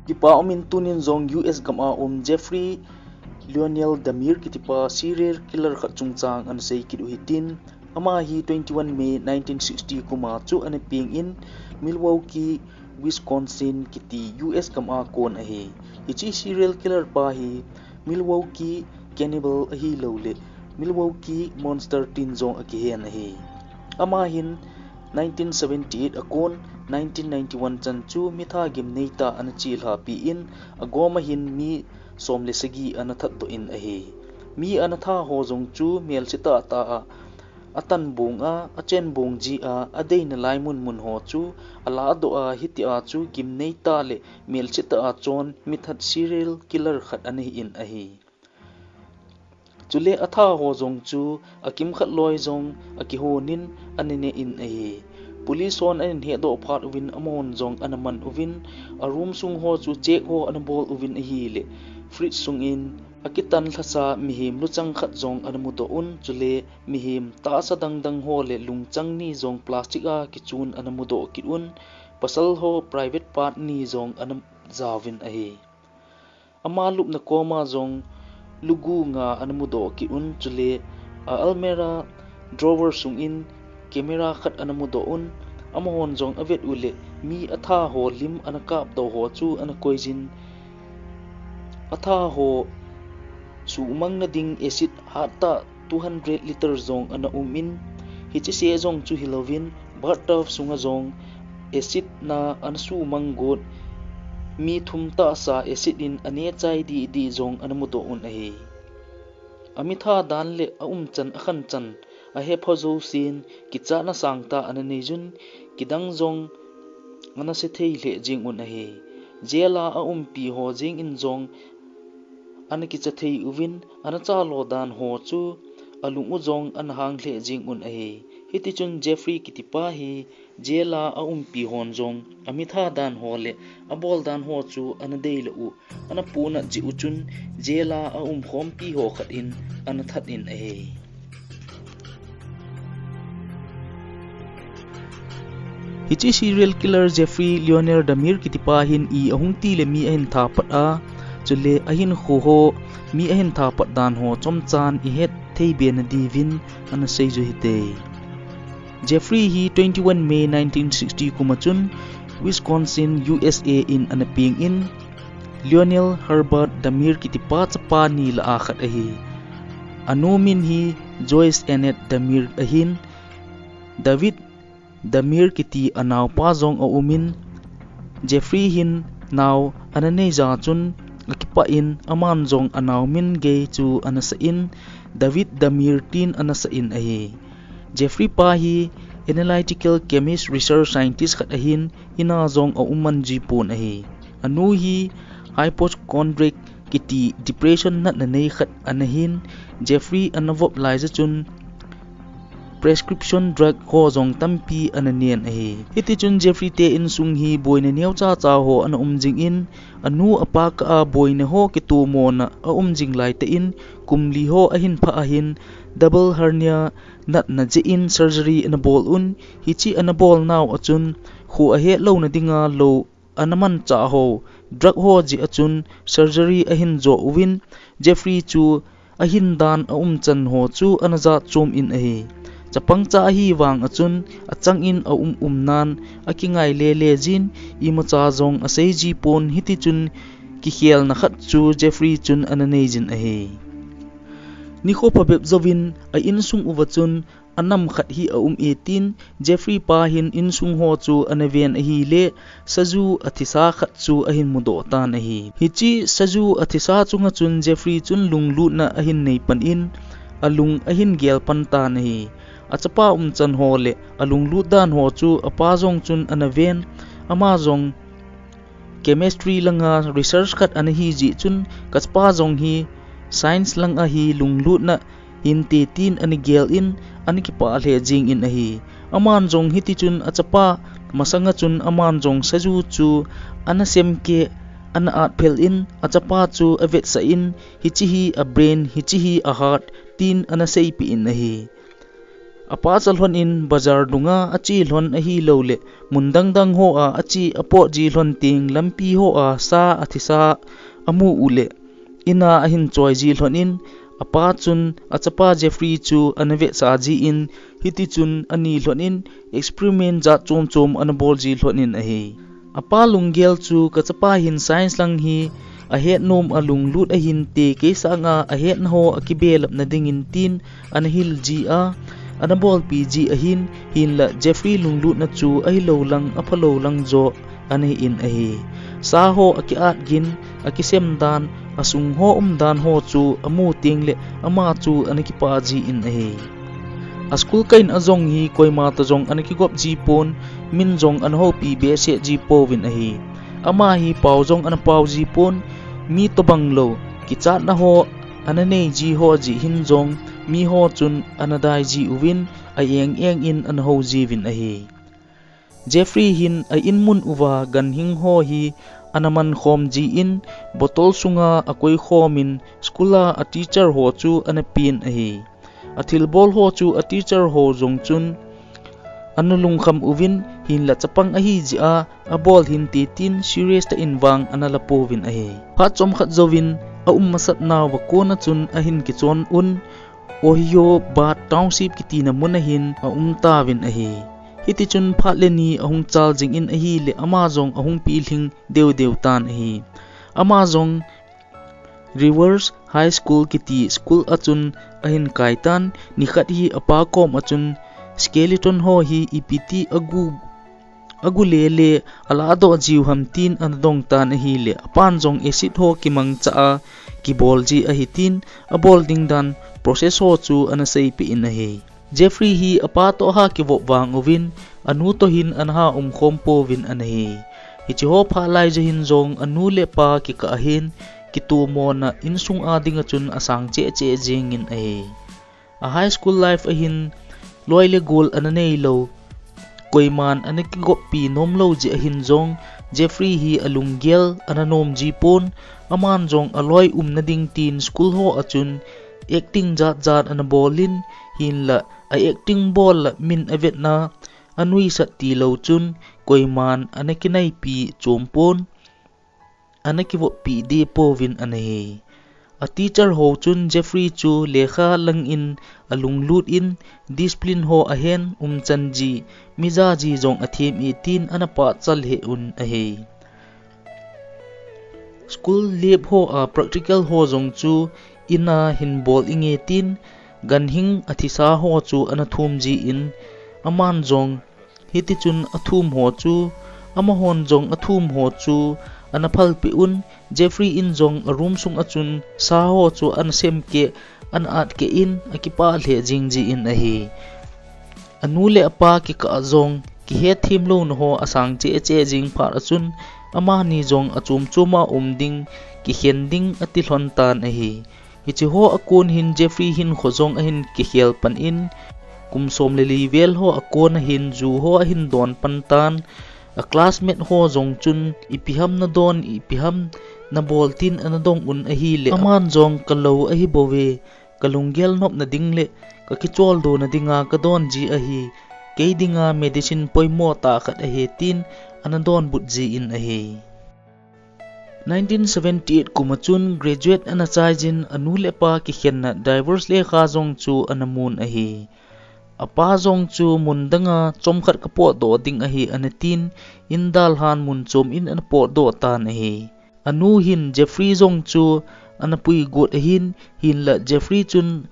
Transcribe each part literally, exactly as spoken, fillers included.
Kitipa umin tunin jong U S gam a um Jeffrey Lionel Dahmer kitipa serial killer khat chungchang ana sei kit u hitin, ama hi twenty-one May nineteen sixty kum a chu ana peng in Milwaukee, Wisconsin kiti U S gam a kon ahi. Hiche serial killer pa hi Milwaukee Cannibal ahilou le Milwaukee Monster tin jong akihen ahi. Ama hin nineteen seventy-eight a kon nineteen ninety-one chan chu mitha gimnei tah ana chelha pi in, agom a hin mi som le sagi ana that doh in ahi. Mi ana tha ho jong chu melchih tah tah a, atan bong a, achen bong ji a, adeina lai mun mun ho chu ala doh a, hitia chu gimnei tah le melchih tah a chon mithat serial killer khat ana hi in ahi. Chule atha ho jong chu akimkhat loi jong akihon in ana ne in ahi. Police hon ana hedoh phat uvin amahon jong ana man uvin, a room sung ho chu check ho ana bol uvin ahile, fridge sung in akitan lhasa mihem luchang khat jong ana mudoh un, chule mihem tahsa dangdang ho le lungchang ni jong plastic a kichun ana mudoh kit un, pasal ho private part ni jong ana jaovin ahi. Ama lupna koma jong lugu nga ana mudoh kit un, chule a almirah drawer sung in camera khat ana mudoh un, amahon jong avet u le mi atha ho lim ana kapdoh ho chu ana koijin, atha ho sumang na ding acid hat tah two hundred liter jong ana um in, hiche se jong chu hilouvin, bathtub sunga jong acid na ana sumang got, mi thum tahsa acid in ane chai didi jong ana mudoh un ahi. Amitha dan le aumchan akhanchan ahepha jousen kichatna sangtah ana neijun, kidang jong ana sethei lheh jeng un ahi. Jail a aumpi ho jeng in jong ana kicha thei uvin, ana chalo dan ho chu alung u jong ana hang lheh jeng un ahi. Hitichun Jeffrey kitipa hi jail a aumpi hon jong amitha dan ho le abol dan ho chu ana deilou u, ana punat jeh u chun jail a aumkhompi ho khat in ana that in ahi. Hiche serial killer Jeffrey Lionel Dahmer kitipa hin i ahung ti le mi ahin tha pat a, chule ahinkho ho mi ahin tha pat dan ho chomchan ihet thei be na diuvin ana seiju hite. Jeffrey hi twenty-one May nineteen sixty kum a chun Wisconsin, U S A in ana peng in, Lionel Herbert Dahmer kitipa chapa ni lah a khat ahi. Anu min hi Joyce Annette Dahmer ahin, David Dahmer kiti anaopa jong aumin, Jeffrey hin nao ana neija chun akipah in, aman jong anao min gei chu ana sah in, David Dahmer tin ana sah in ahi. Jeffrey pa hi analytical chemist research scientist khat ahin, ina jong aum man ji pon ahi. Anu hi hypochondriac kiti depression natna nei khat ana hin, Jeffrey ana vop laija chun prescription drug ho jong tampi ana nen ahi. Hitichun Jeffrey te insung hi boina neocha cha ho ana um jing in, anu apa kah a boina ho kitomona aum jing laitah in, kum li ho ahin phah ahin, double hernia natna jeh in surgery ana bol un, hiche ana bol nau a chun kho ahet louna dinga lou ana manchah ho, drug ho jeh a chun surgery ahin jo uvin, Jeffrey chu ahin dan aumchan ho chu ana jat chom in ahi. Chapang cha ahi vang a chun achang in aum um nan akingai lele jin, imacha jong asei ji pon, hitichun kikhelna khat chu Jeffrey chun ana neijin ahi. Nikho phabep jouvin a insung uva chun anam khat hi aum e tin, Jeffrey pa hin insung ho chu ana ven ahile, saju athisa khat chu ahin mudoh tan ahi. Hiche saju athisa chunga chun Jeffrey chun lunglutna ahin nei pan in, alung ahin gel pan tan ahi. Achapa umchan ho le alunglut dan ho chu apa jong chun ana ven, ama jong chemistry langa research khat ana hi jeh chun, kachapa jong hi science langa hi lunglutna hinte tin ana gel in, ana kipah lheh jing in ahi. Aman jong hitichun achapa masanga chun aman jong saju chu ana semkeh, ana atphel in, achapa chu avetsah in, hiche hi a brain, hiche hi a heart, tin ana seipeh in ahi. Apa cha lhon in bazar dunga ache lhon ahilouleh, mun dangdang hoa ache apot ji lhon teng lampi hoa sa athisa amu uleh, ina ahin choi ji lhon in, apa chun achapa Jeffrey chu ana vetsah ji in, hiti chun ani lhon in experiment jat chom chom ana bol ji lhon in ahi. Apa lunggel chu kachapa hin science lang hi ahet nom a lunglut ahin te, kei sanga ahetna ho akibelap na dingin tin ana hil ji a, ana bolpi ji ahin, hinlah Jeffrey lunglutna chu ahilou lang, aphalou lang jo ana hi in ahi. Sa ho akiat gin, akisem dan, asung ho umdan ho chu amu teng leh ama chu ana kipah ji in ahi. A school kaina jong hi koima toh jong ana kigop ji pon, min jong ana houpi behseh ji pouvin ahi. Ama hi pao jong ana pao ji pon, mi tobang lou kichatna ho ana nei ji ho jeh hin jong, mi ho chun ana dai ji uvin, a eng eng in ana hou jiuvin ahi. Jeffrey hin a in mun uva ganhing ho hi ana man khom ji in, bottle sunga akoi khom in, school a a teacher ho chu ana pen ahi. A thilbol ho chu a teacher ho jong chun ana lungkham uvin, hinlah chapang ahi jeh a, abol hinte tin serious tah in vang ana la pouvin ahi. Phat chomkhat jouvin a um masat nauva kona chun ahin kichon un, Ohio Bad Township kitina mun ahin aum tauvin ahi. Hiti chun phat le ni ahung chal jing in ahileh, ama jong ahung pilhing deu deu tan ahi. Ama jong Rivers High School kiti school a chun ahin kai tan, nikhat hi apa kom a chun skeleton ho hi ipi ti agu, agu lele ala doh jiu ham tin ana dong tan ahileh, apan jong acid ho kimangcha a kibol ji ahi tin, abol ding dan process ho chu ana seipeh in ahi. Jeffrey hi apa toh ha kivop vang uvin, anu toh hin ana ha um khom pouvin ana hi. Hiche ho phat lai jeh hin jong anu le apa kikah a hin kitomona insung a dinga chun asang cheh cheh jingin ahi. A high school life ahin loi le gol ana neilou, koiman ana kigoppi nomlou jeh ahin jong Jeffrey hi alunggel ana nom ji pon, aman jong aloi umna ding tin school ho a chun acting jat jat ana bol in, hinlah a acting bol la min avetna anuisat tilou chun koiman ana kinaipi chom pon, ana kivoppi deh pouvin ana hi. A teacher ho chun Jeffrey chu lekha lang in alunglut in, discipline ho ahen, umchan ji, mijaji jong athem e tin ana pachat lheh un ahi. School lep ho a practical ho jong chu in a hin bol inge tin, ganhing athisa ho chu ana thum ji in, aman jong hiti chun athum ho chu, amahon jong athum ho chu ana phalpeh un, Jeffrey in jong a room sung a chun sa ho chu ana semkeh, ana atkeh in, akipah lheh jing ji in ahi. Anu le apa kikah a jong kihetthemlouna ho asang cheh cheh jing phat a chun, amani jong achom chom a um ding, kikhen ding ati lhon tan ahi. Hiche ho a kon hin Jeffrey hinkho jong ahin kikhel pan in, kum som le li vel ho a kon a hin ju ho ahin don pan tan, a classmate ho jong chun, ipi ham nadon, ipi ham nabol tin ana dong un ahileh, aman jong kalou ahi bouve, kalunggel nopna ding le kakicholdo na dinga kadon ji ahi, kei dinga medicine poimo tah khat ahi tin ana donbut ji in ahi. Nineteen seventy-eight kum a chun graduate ana chai jin, anu le apa kikhenna divorce lekha jong chu ana mun ahi. Apa jong chu mun danga chomkhat kapotdoh ding ahi ana tin, in dalhan mun chom in ana potdoh tan ahi. Anu hin Jeffrey jong chu ana puigot ahin, hinlah Jeffrey chun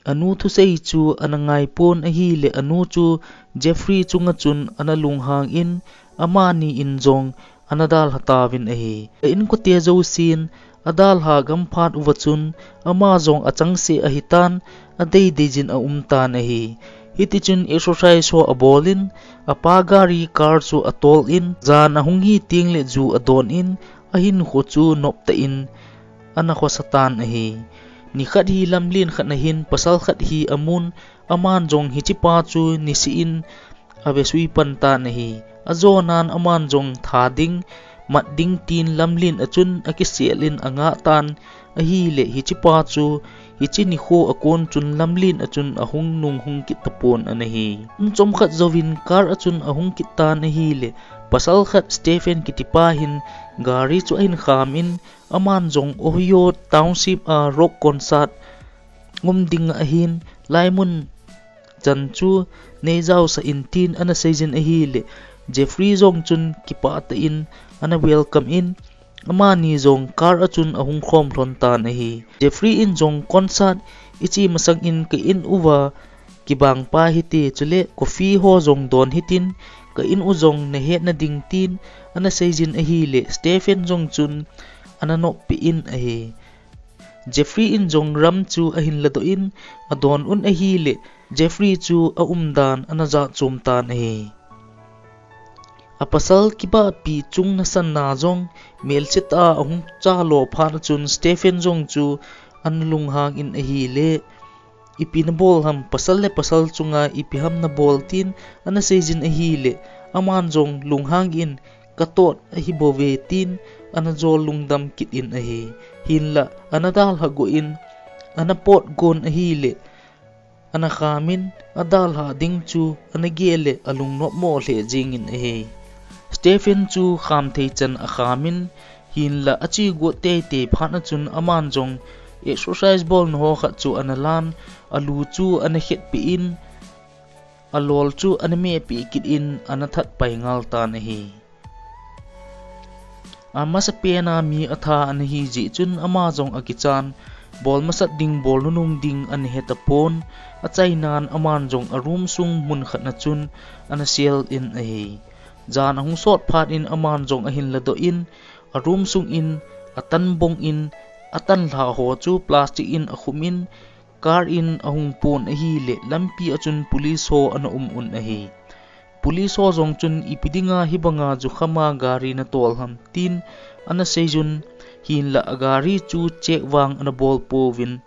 anu thusei chu ana ngaipon ahileh, anu chu Jeffrey chunga chun ana lunghang in, amani in jong ana dalha tauvin ahi. A inkote jousen adalha gam phat uva chun, ama jong achangseh ahitan, adei dei jin aum tan ahi. Hiti chun exercise ho abol in, apa gari car chu atol in, jan ahung hi teng le ju adon in, ahinkho chu noptah in ana khosa tan ahi. Nikhat hi lamlen khat na hin pasal khat hi amun, aman jong hichepa chu niseh in avesui pan tan ahi. Ajonan aman jong tha ding, mat ding tin lamlen a chun akisel in angah tan ahileh, hichepa chu Hiche nikho a kon chun lamlen a chun ahung nung hung kit tapon ana hi. Chomkhat jouvin car a chun ahung kit tan ahile, pasal khat Stephen kitipa hin gari chu ahin kham in, aman jong Ohio Township a rock concert um ding ahin, laimun chan chu neijaosah in tin ana seijin ahile, Jeffrey jong chun kipah tah in ana welcome in, amani jong car a chun ahung khom lhon tan ahi. Jeffrey in jong concert iche masang in ka in uva kibang pa hite, chule coffee ho jong don hitin, ka in u jong nahet nading tin ana seijin ahile, Stephen jong chun ana noppi in ahi. Jeffrey in jong ram chu ahin ladoh in, adon un ahile, Jeffrey chu aumdan ana jat chom tan ahi. Apasal kibahpi chung nasanna jong melsetah a ahung chalo phat a chun Stephen jong chu ana lunghang in ahile, ipi nabol ham, pasal le pasal chunga ipi ham nabol tin ana seijin ahile, aman jong lunghang in, katot ahi bouve tin ana jol lungdam kit in ahi. Hinlah ana dalha go in, ana pot gon ahile, ana kham in, adalha ding chu ana gel le alungnop mo lheh jing in ahi. Stephen chu kham thei chan akham in, hinlah ache got teitei phat a chun aman jong exercise bolna ho khat chu ana lan, alu chu ana khetpi in, alol chu ana mehpi kit in ana that pai ngal tan ahi. Amasapen a mi atha ana hi jeh chun ama jong akichan, bol masat ding, bol nunung ding ana he tapon, achainan aman jong a room sung mun khat na chun ana sel in ahi. Jan ahung sot phat in aman jong ahin ladoh in, a room sung in, atan bong in, atan lha ho chu plastic in akhum in, car in ahung pon ahile, lampi a chun police ho ana um un ahi. Police ho jong chun ipi dinga hibanga jukhama gari natol ham tin ana seijun, hinlah a gari chu check vang ana bol pouvin,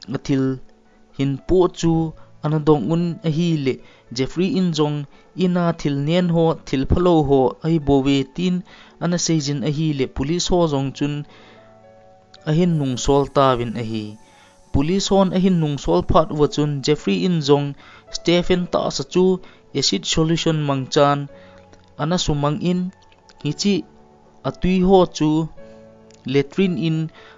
athil hin po chu ana dong un ahile, Jeffrey in jong ina thil nen ho, thil phalou ho ahi bouve tin ana seijin ahile, police ho jong chun ahin nungsol tauvin ahi. Police hon ahin nungsol phat uva chun Jeffrey in jong Stephen tahsa chu acid solution mangchan ana sumang in, hiche atui ho chu latrine in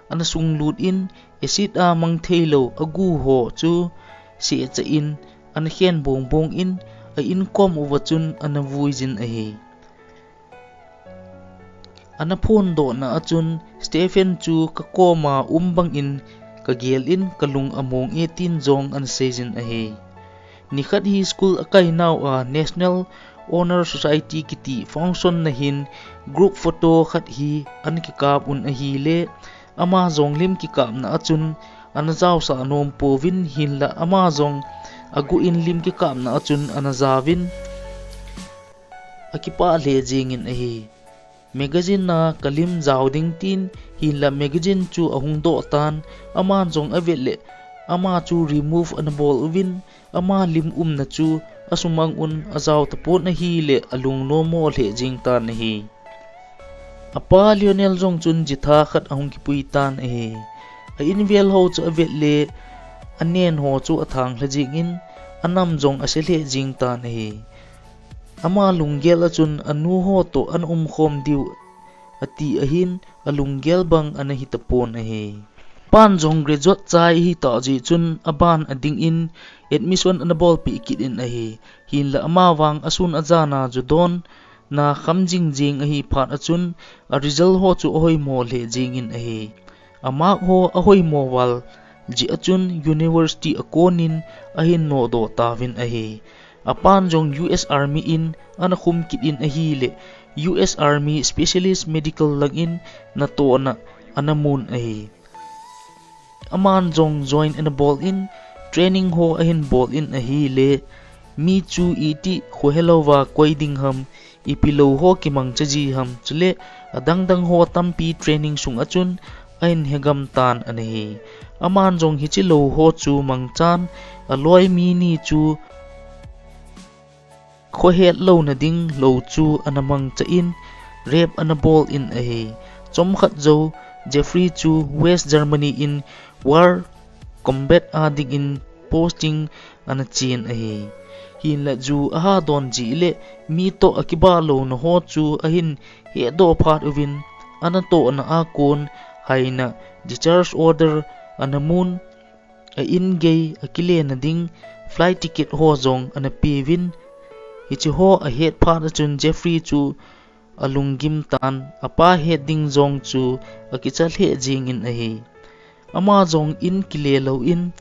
ana sunglut in, acid a mang theilou agu ho chu sehcha in ana khen bongbong in, a inkom uva chun ana vuijin ahi. Ana phondohna a chun Stephen chu kakoma um bangin kagel in kalung among e tin jong ana seijin ahi. Nikhat hi school akainau a National Honor Society kiti function na hin group photo khat hi ana kikap un ahile, ama jong lim kikapna a chun ana jaosah nom pouvin, hinlah ama jong agu in lim kikapna a chun ana jaovin, akipah lheh jingin ahi. Magazine a kalim jao ding tin, hinlah magazine chu ahung doh tan, aman jong avet le, ama chu remove ana bol uvin, ama lim umna chu asumang un ajao tapon ahile, alung nomo lheh jing tan ahi. Apa Lionel jong chun jitha khat ahung kipui tan ahi. A invel ho chu avet le, anen ho chu athang lha jingin, anam jong ase lheh jing tan ahi. Ama lunggel a chun anu ho toh ana umkhom diu ati ahin, alunggel bang ana hitapon ahi. Pan jong graduate chai ahitah jeh chun aban adingin admission ana bolpeh kit in ahi. Hinlah amavang asun ajan a judon na kham jingjing ahi phat a chun a result ho chu ahoimo lheh jingin ahi. A mark ho ahoimo val jeh a chun university a konin ahin nodoh tauvin ahi. Apan jong U S Army in ana khum kit in ahile, U S Army Specialist Medical langin natohna ana mun ahi. Aman jong join ana bol in, training ho ahin bol in ahile, mi chu iti khohelouva koi ding ham, ipi lou ho kimangcha ji ham, chule adang dang ho tampi training sung a chun ahin hegam tan ana hi. Aman jong hiche lou ho chu mangchan, aloi mi ni chu khohet louna ding lou chu ana mangcha in, rape ana bol in ahi. Chomkhat jou, Jeffrey chu West Germany in war combat a dingin posting ana chen ahi. Hinlah ju aha don jeh le mi toh akibah louna ho chu ahin hedoh phat uvin, anatohna a kon haina discharge order ana mun, a in gei akilena ding flight ticket ho jong ana peuvin. Hiche ho ahet phat achun Jeffrey chu alunggim tan, apa het ding jong chu akicha lheh jingin ahi. Ama jong in kile louvin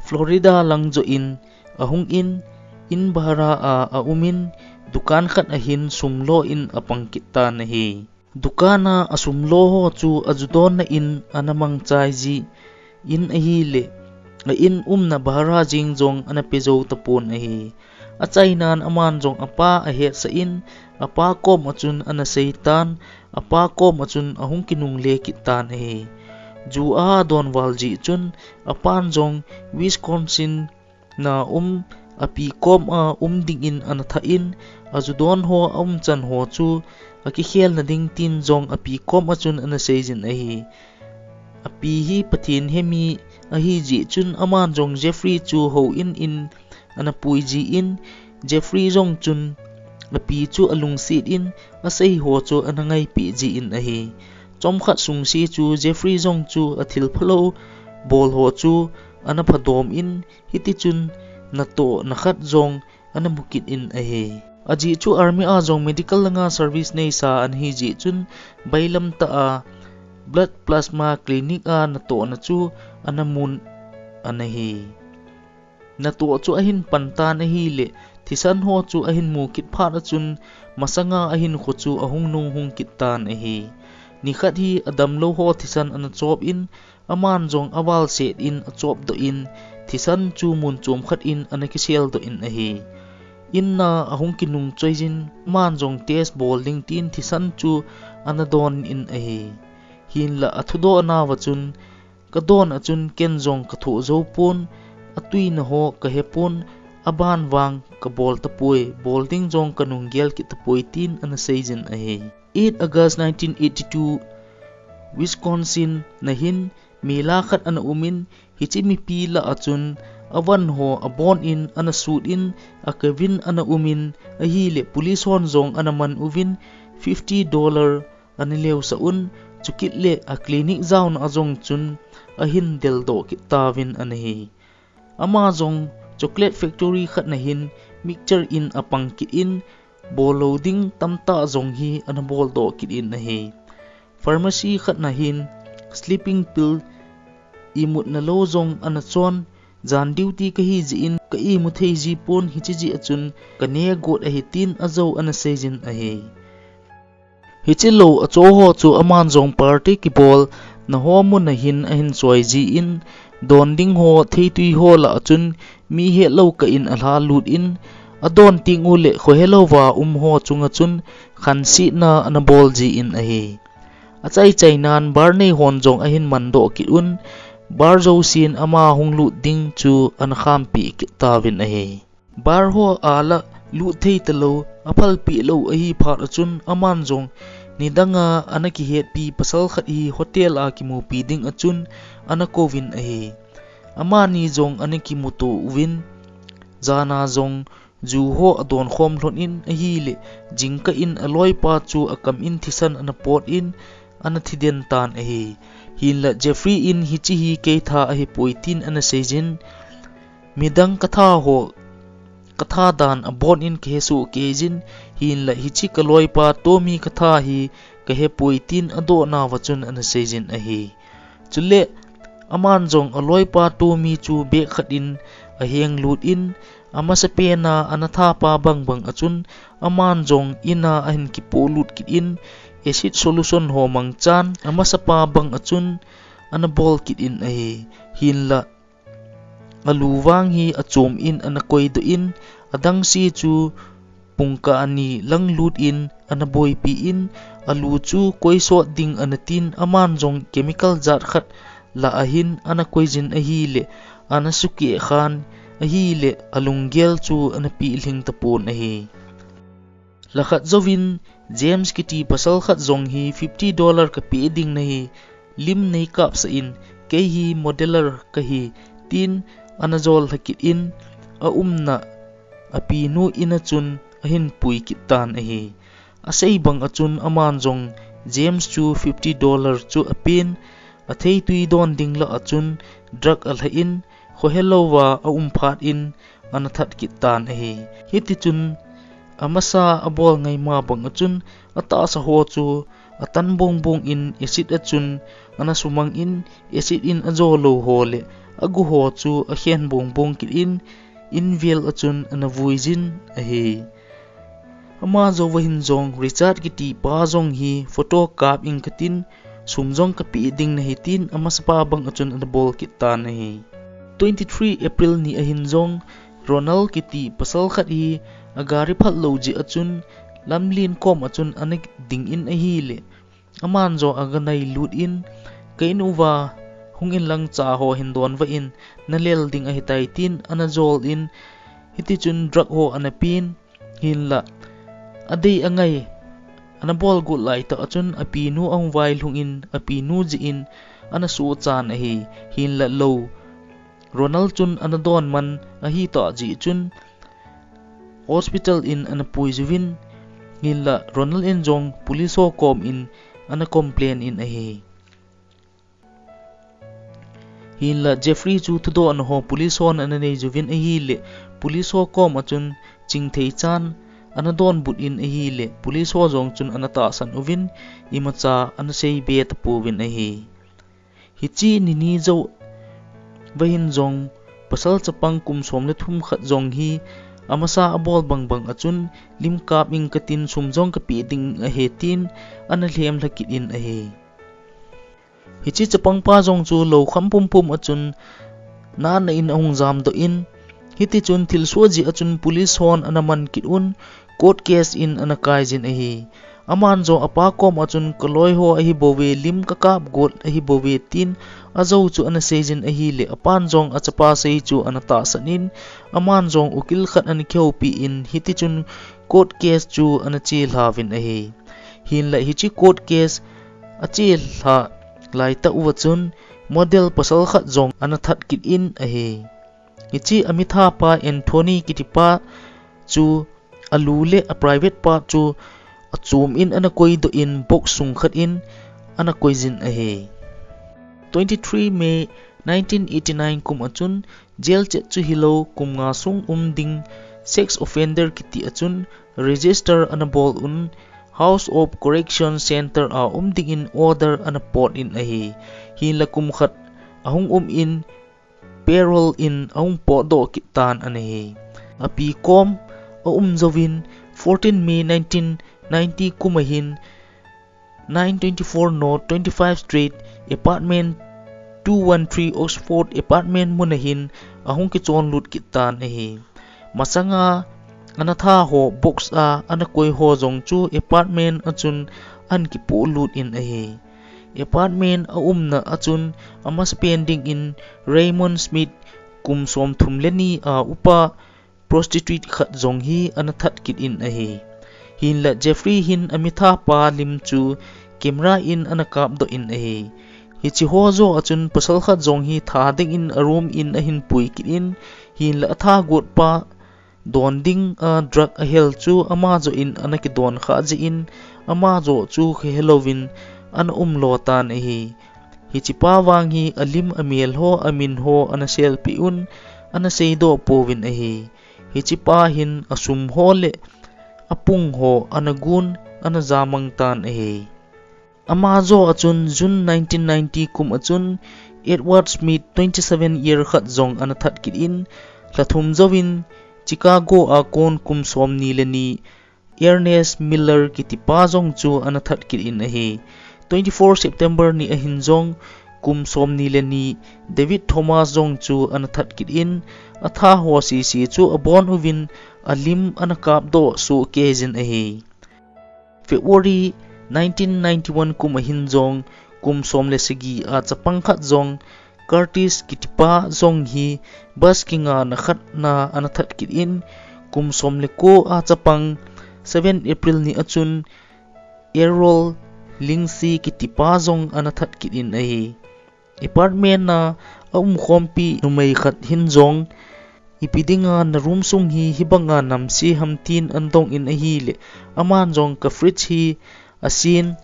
Florida lang joh in ahungin, in bhara a aumin, dukan khat ahin sum lo in apang kit tan ahi. Dukan a asum lo ho chu ajudonna in ana mangchai jin ahile, a in umna bhara jeng jong ana pe jou tapon ahi. Achainan aman jong apa ahetsah in, apa kom achun ana seitan, apa kom achun ahung kinungle kit tan ahi. Ju adon val jeh chun, apan jong Wisconsin na um api kom a um dingin ana thain, aju don ho aumchan ho chu akikhelna ding tin jong api kom achun ana seijin ahi. Api hi Pathen hemi ahi jeh chun aman jong Jeffrey chu houin in ana pui jin, Jeffrey jong chun api chu alungset in asei ho chu ana ngaipi jin ahi. Chomkhat sungse chu Jeffrey jong chu athil phalou bol ho chu ana phadom in, hiti chun natohna khat jong ana mukit in ahi. Ajeh chu army a jong medical langa service neisa ana hi jeh chun bailam tah a blood plasma clinic a natohna chu ana mun ana hi. Natoh chu ahin pan tan ahile, thisan ho chu ahin mu kit phat achun masanga ahinkho chu ahung nung hung kit tan ahi. Nikhat hi adamlou ho thisan ana chop in, aman jong aval set in achop doh in, thisan chu mun chom khat in ana kisel doh in ahi. In a ahung kinung choijin, aman jong test bol ding tin thisan chu ana don in ahi. Hinlah athudoh nauva chun, kadon achun ken jong kathoh jou pon, atuina ho kahe pon, aban vang kabol tapoi, bol ding jong kanung gel kit tapoi tin ana seijin ahi. Eight August nineteen eighty-two, Wisconsin na hin mela khat ana umin, hiche mipi lah achun avan ho abon in ana sut in, akevin ana umin, ahile police hon jong ana man uvin, fifty dollar ana leusah un, chukit le a clinic jaona a jong chun ahin deldoh kit tauvin ana hi. Ama jong chocolate factory khat na hin mixture in apang kit in, bol lou ding tamtah jong hi ana boldoh kit in ahi. Pharmacy khat na hin sleeping pill imutna lou jong ana chon, jan duty kahi jeh in ka imu thei ji pon, hiche jeh achun kaneh got ahi tin ajou ana seijin ahi. Hiche lou acho ho chu aman jong party kibolna ho mun a hin ahin choi jin, don ding ho, theitui ho lah achun mi hetlou kah in alha lut in, adon teng u le khohelouva um ho chunga chun khansetna ana bol jin ahi. Achai chainan bar nei hon jong ahin mandoh kit un, bar jousen ama hung lut ding chu ana khampi kit tauvin ahi. Bar ho a lah lut thei talou, aphalpi lou ahi phat achun aman jong nidanga ana kihetpi pasal khat hi hotel a kimupi ding achun ana kouvin ahi. Amani jong ana kimuto uvin, jana jong ju ho adon khom lhon in ahile, jingkah in aloipa chu akam in thisan ana pot in ana thiden tan ahi. Hinlah Jeffrey in hiche hi kei tha ahipoi tin ana seijin, midang katha ho, katha dan abon in kahe soh keijin, hinlah hiche kaloipa Tommy katha hi kahepoi tin adoh nauva chun ana seijin ahi. Chule, aman jong aloipa Tommy chu bag khat in aheng lut in, amasapen a ana thapa bang bang achun, aman jong in a ahin kipolut kit in, acid solution ho mangchan, amasapa bang achun ana bol kit in ahi. Hinlah, alu vang hi achom in ana koidoh in, adangse chu pungkah ni lang lut in ana boipi in, alu chu koi sot ding ana tin, aman jong chemical jat khat lah a hin ana koijin ahile, ana sukeh khan ahile, alunggel chu ana pilhing tapon ahi. Lakhat jouvin James kiti pasal khat jong hi fifty dollar kapeh ding nahi, lim nei kapsah in, kei hi modeller kahi, tin ana jol lha kit in, aumna apinu in a chun ahin pui kit tan ahi. Asei bang a chun aman jong James chu fifty dollar chu apen, atheitui don ding lah a chun drug alha in, khohelouva aum phat in ana that kit tan ahi. Hiti chun amasa abol ngai ma bang a chun atahsa ho chu atan bong bong in acid a chun ana sumang in, acid in ajo lou ho le agu ho chu akhen bong bong kit in, in vel a chun ana vui jin ahi. Ama jouva hin jong Richard kiti pa jong hi photo kap ing katin, sum jong kapeh ding nahi tin amasapa bang a chun ana bol kit tan ahi. Twenty three April ni a hin jong Ronald kiti pasal khat hi agari phalou jeh a chun lamlen kom a chun ana ding in ahile, aman jong aga nailut in, ka in uva hung in lang cha ho hin don va in, nalel ding ahitai tin ana jol in, hiti chun drug ho ana pen, hinlah adei angai ana bol got lai tah a chun apinu ahung vailhung in, apinu jeh in ana suchan ahi. Hinlah lou Ronald chun ana don man ahi tah jeh chun hospital in ana pui jiuvin, hinlah Ronald in jong police ho kom in ana complain in ahi. Hinlah Jeffrey chu thudohna ho police hon ana nei jiuvin ahile, police ho kom a chun chingthei chan ana donbut in ahile, police ho jong chun ana tahsan uvin, imacha ana seibe tapouvin ahi. Hiche ni ni jouva hin jong pasal chapang kum som le thum khat jong hi amasa abol bang bang a chun lim kap ing katin, sum jong kapeh ding ahi tin ana lhem lha kit in ahi. Hiche chapang pa jong chu lou kham pum pum a chun nana in ahung jamdoh in, hiti chun thilsoh jeh a chun police hon ana man kit un, court case in ana kai jin ahi. Aman jong apa kom a chun ka loi ho ahi bouve, lim ka kap got ahi bouve tin ajou chu ana sei jin ahile, apan jong achapa sei chu ana tahsan in, aman jong ukil khat ana kihoupi in, hiti chun court case chu ana chelha uvin ahi. Hinlah hiche court case achelha lai tah uva chun model pasal khat jong ana that kit in ahi. Hiche amitha pa Anthony kiti pa chu alu le a private part chu achom in ana koidoh in box sung khat in ana koi jin ahi. Twenty three May nineteen eighty nine kum a chun jail chet chu hilou kum nga sung um ding sex offender kiti a chun register ana bol un House of Correction Center a um ding in order ana pot in ahi. Hinlah kum khat ahung um in parole in ahung potdoh kit tan ana hi. Api kom aum jouvin fourteen May nineteen ninety kum a hin nine twenty four North twenty five Street, apartment two one three Oxford apartment mun a hin ahung kichon lut kit tan ahi. Masanga ana that ho box a ana koi ho jong chu apartment a chun ana kipolut in ahi. Apartment a umna a chun amasapen ding in Raymond Smith kum som thum le ni a upa prostitute khat jong hi ana that kit in ahi. Hinlah Jeffrey hin amitha pa lim chu camera in ana kapdoh in ahi. Hiche ho joh a chun pasal khat jong hi that ding in a room in ahin pui kit in, hinlah atha got pa don ding a drug ahel chu ama joh in ana kidon kha jeh in ama joh chu khe helouvin ana um lo tan ahi. Hiche pa vang hi alim amel ho amin ho ana selpeh un ana seidoh pouvin ahi. Hiche pa hin asum ho le apung ho ana gon ana jamang tan ahi. Ama joh a chun June nineteen ninety kum a chun Edward Smith twenty seven year khat jong ana that kit in, lha thum jouvin Chicago a kon kum som ni le ni Ernest Miller kiti pa jong chu ana that kit in ahi. Twenty four September ni a hin jong kum som ni le ni David Thomas jong chu ana that kit in, atha ho sese chu abon uvin alim ana kapdoh soh kei jin ahi. February nineteen ninety one kum a hin jong kum som le sagi a chapang khat jong Curtis kiti pa jong hi bus kingahna khat na ana that kit in, kum som le ko a chapang seven April ni a chun Errol Lindsay kiti pa jong ana that kit in ahi. Apartment a aumkhompi numei khat hin jong, "Ipi dinga na room sung hi hibanga namse ham?" tin ana dong in ahileh, aman jong, "Ka fridge hi asin,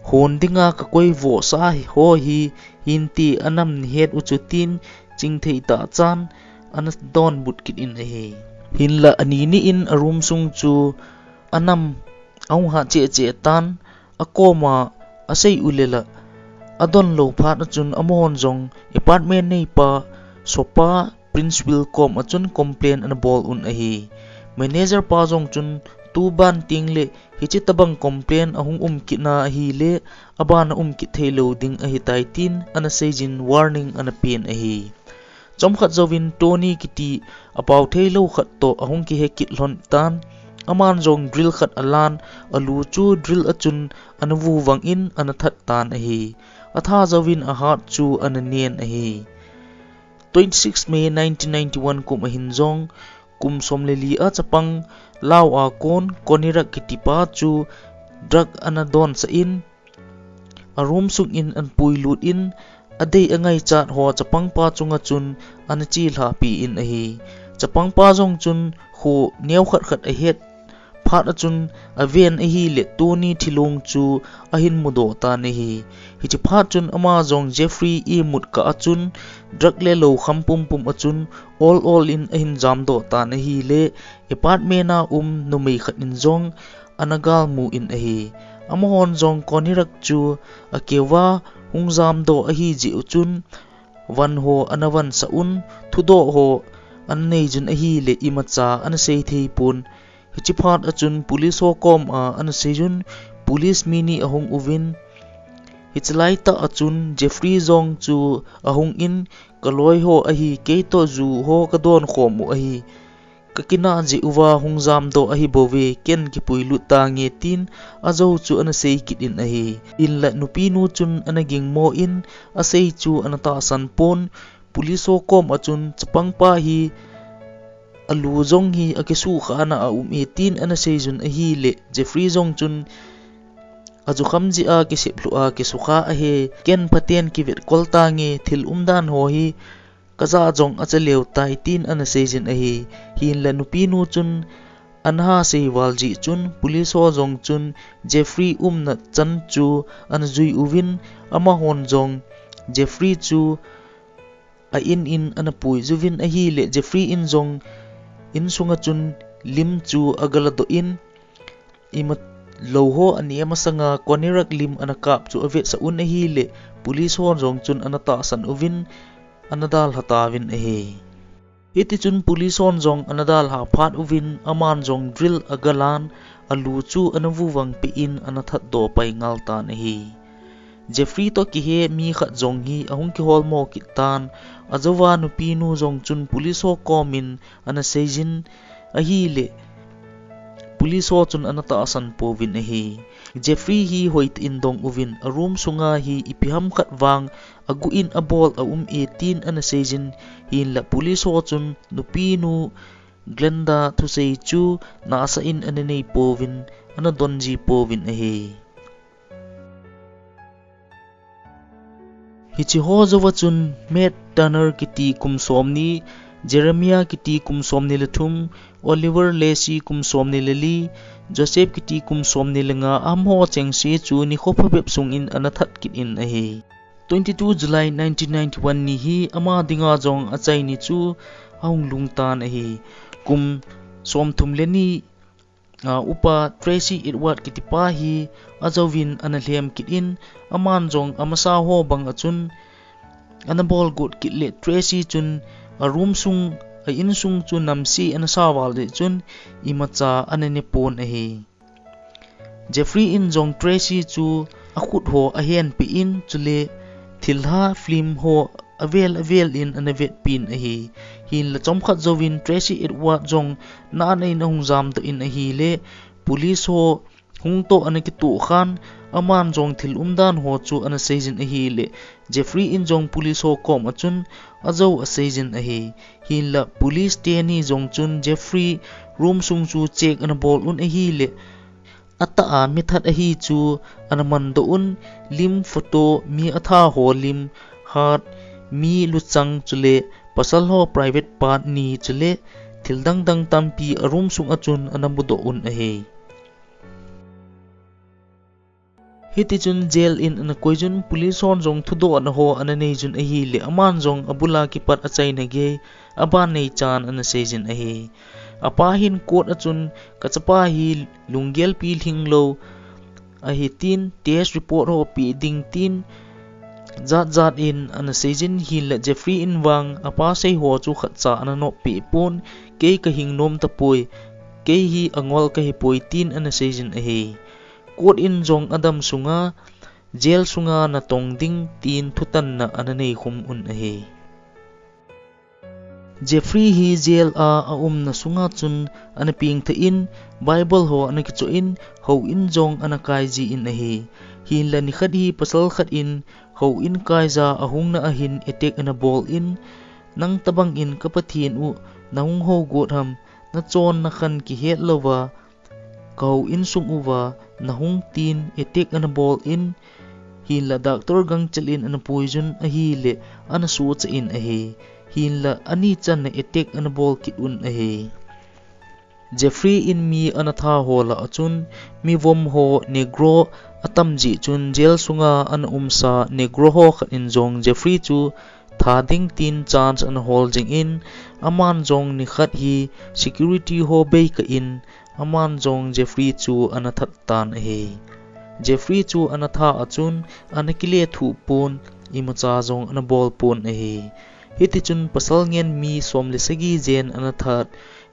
hon dinga kakoi vohsa ho hi hinte, anam nahet u chu," tin chingthei tah chan ana donbut kit in ahi. Hinlah ani ni in a room sung chu anam ahung hat cheh cheh tan, akoma asei u le la, adon lou phat achun amahon jong apartment neipa, sopa Prince Will kom achun complain ana bol un ahi. Manager pa jong chun, "Tuban tengleh hiche tabang complain ahung um kit na ahileh, abana um kit thei lou ding ahitai," tin ana seijin warning ana pen ahi. Chomkhat jouvin Tony kiti apao thei lou khat toh ahung kihe kit lhon tan, aman jong drill khat alan, alu chu drill achun ana vuvang in ana that tan ahi. Atha jouvin ahat chu ana nen ahi. Twenty six May nineteen ninety one kum ahin jong, kum som le li a chapang Lau a kon Konirak kitipa chu drug ana donsah in, a room sung in ana puilut in, adei angaichat ho chapangpa chunga chun ana chelhapi in ahi. Chapangpa jong chun kho neo khat khat ahet phat achun aven ahileh Tony thilong chu ahin mudoh tan ahi. Hiche phat chun ama jong Jeffrey imut kah achun drug le lou kham pumpum achun ol ol in ahin jamdoh tan ahileh, apartment a um numei khat in jong ana galmu in ahi. Amahon jong Konirak chu akeuva hung jamdoh ahi jeh uchun, van ho ana vansah un, thudoh ho ana neijun ahileh imacha ana seithei pon. Hiche phat achun police ho koma ana seijun, police mi ni ahung uvin, hiche laitah achun Jeffrey jong chu ahung in, "Kaloi ho ahi, keitoh ju ho kadon khom u ahi. Kakinah jeh uva hung jamdoh ahi bouve, ken kipuilut tange," tin ajou chu ana sei kit in ahi. Hinlah nupinu chun ana gingmo in asei chu ana tahsan pon, police ho kom achun chapangpa hi alu jong hi akisukha ana aum e tin ana seijun ahileh, Jeffrey jong chun, "Ajukham jeh a kisep lhu a kisukha ahi, ken phaten kivetkol tange, thil umdan ho hi kajah jong achaleu tai," tin ana seijin ahi. Hinlah nupinu chun ana ha seival jeh chun police ho jong chun Jeffrey umna chan chu ana jui uvin, amahon jong Jeffrey chu a in in ana puijuvin ahileh, Jeffrey in jong insunga chun lim chu agaladoh in, imalou ho anem masanga Konirak lim ana kap chu avetsah un ahileh, police ho jong chun ana tahsan uvin, ana dalha tauvin ahi. Hitichun police hon jong ana dalha phat uvin, aman jong drill agalan, alu chu ana vuvang peh in ana thatdoh pai ngal tan ahi. Jeffrey toh kihe mi khat jong hi ahung kiholmo kit tan, ajouva nupinu jong chun police ho komin ana seijin ahileh, police ho chun ana tahsan pouvin ahi. Jeffrey hi hoitah in dong uvin, a room sunga hi ipi ham khat vang aguh in abol aum e tin ana seijin, hinlah police ho chun nupinu Glenda thusei chu nahsah in ana nei pouvin, ana donji pouvin ahi. Hiche ho jouva chun Matt Turner kiti kum somni, Jeremiah kiti kum somni le thum, Oliver Lacey kum somni le li, Joseph kiti kum somni le nga, amaho chengse chu nikho phabep sungin ana that kit in ahi. Twenty two July nineteen ninety one ni hi ama dinga jong achai ni chu ahung lhung tan ahi. Kum somthum le ni a, upa Tracy Edward kitipa hi ajouvin ana lhem kit in, aman jong amasa ho bang achun ana bol got kit le Tracy chun a room sung, a insung chu namse ana sa val jeh chun imacha ana ne pon ahi. Jeffrey in jong Tracy chu akhut ho ahen peh in, chule thilha film ho avel avel in ana vetpin ahi. Hinlah chomkhat jouvin Tracy Edward jong na ana in ahung jamdoh in ahile, police ho hung toh ana kitoh khan, aman jong thil umdan ho chu ana seijin ahile, Jeffrey in jong police ho koma chun ajou aseijin ahi. Hinlah police teni jong chun Jeffrey room sung chu check ana bol un ahile, atah a mithat ahi chu ana mandoh un, lim, photo, mi atha ho lim, hat, mi luchang chule pasal ho private part ni chule thil dang dang tampi a room sung a chun ana mudoh un ahi. Hiti chun jail in ana koi jun police hon jong thudohna ho ana nei jun ahile aman jong abula kipat achaina gei aban nei chan ana sei jin ahi. Apa hin court a chun ka chapa hi lunggel pi lhing lo ahi tin test report ho pe ding tin jat jat in ana sei jin hinla Jeffrey in vang apa sei ho chu khatcha ana nop pe pon kei ka hing nom tapoi kei hi angol ka hi poi tin ana sei jin ahi. Court in jong adam sunga, jail sunga natong ding tin thutanna ana nei khum un ahi. Jeffrey hi jail a aumna sunga chun ana pengtha in, Bible ho ana kichoh in, houin jong ana kai ji in ahi. Hinla nikhat hi pasal khat in, houin kaija ahungna ahin attack ana bol in, nang tabang in ka Pathen u, nahung hou got ham, nachon nakhan kihet louva, ka houin sung uva nahung tin attack ana bol in, hinla doctor gangchel in ana pui jun ahile ana sucha in ahi, hinla ani channa attack ana bol kit un ahi. Jeffrey in mi ana tha ho lah a chun, mi vom ho Negro atam jeh chun jail sunga ana umsa Negro ho khat in jong Jeffrey chu tha ding tin chance ana hol jing in, aman jong nikhat hi security ho beikah in, aman jong Jeffrey chu ana that tan ahi. Jeffrey chu ana tha a chun, ana kile thuh pon, imacha jong ana bol pon ahi. Hiti chun pasal ngen mi som le sagi jen ana that,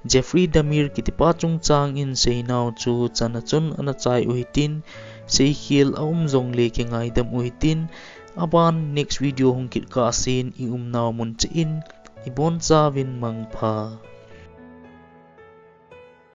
Jeffrey Dahmer kitipa chungchang in seinau chu chana chun ana chai u hitin, seikhel aum jongle kingaidam u hitin, aban next video hung kit kah sen i umnau mun cheh in, ibonchauvin mangpha.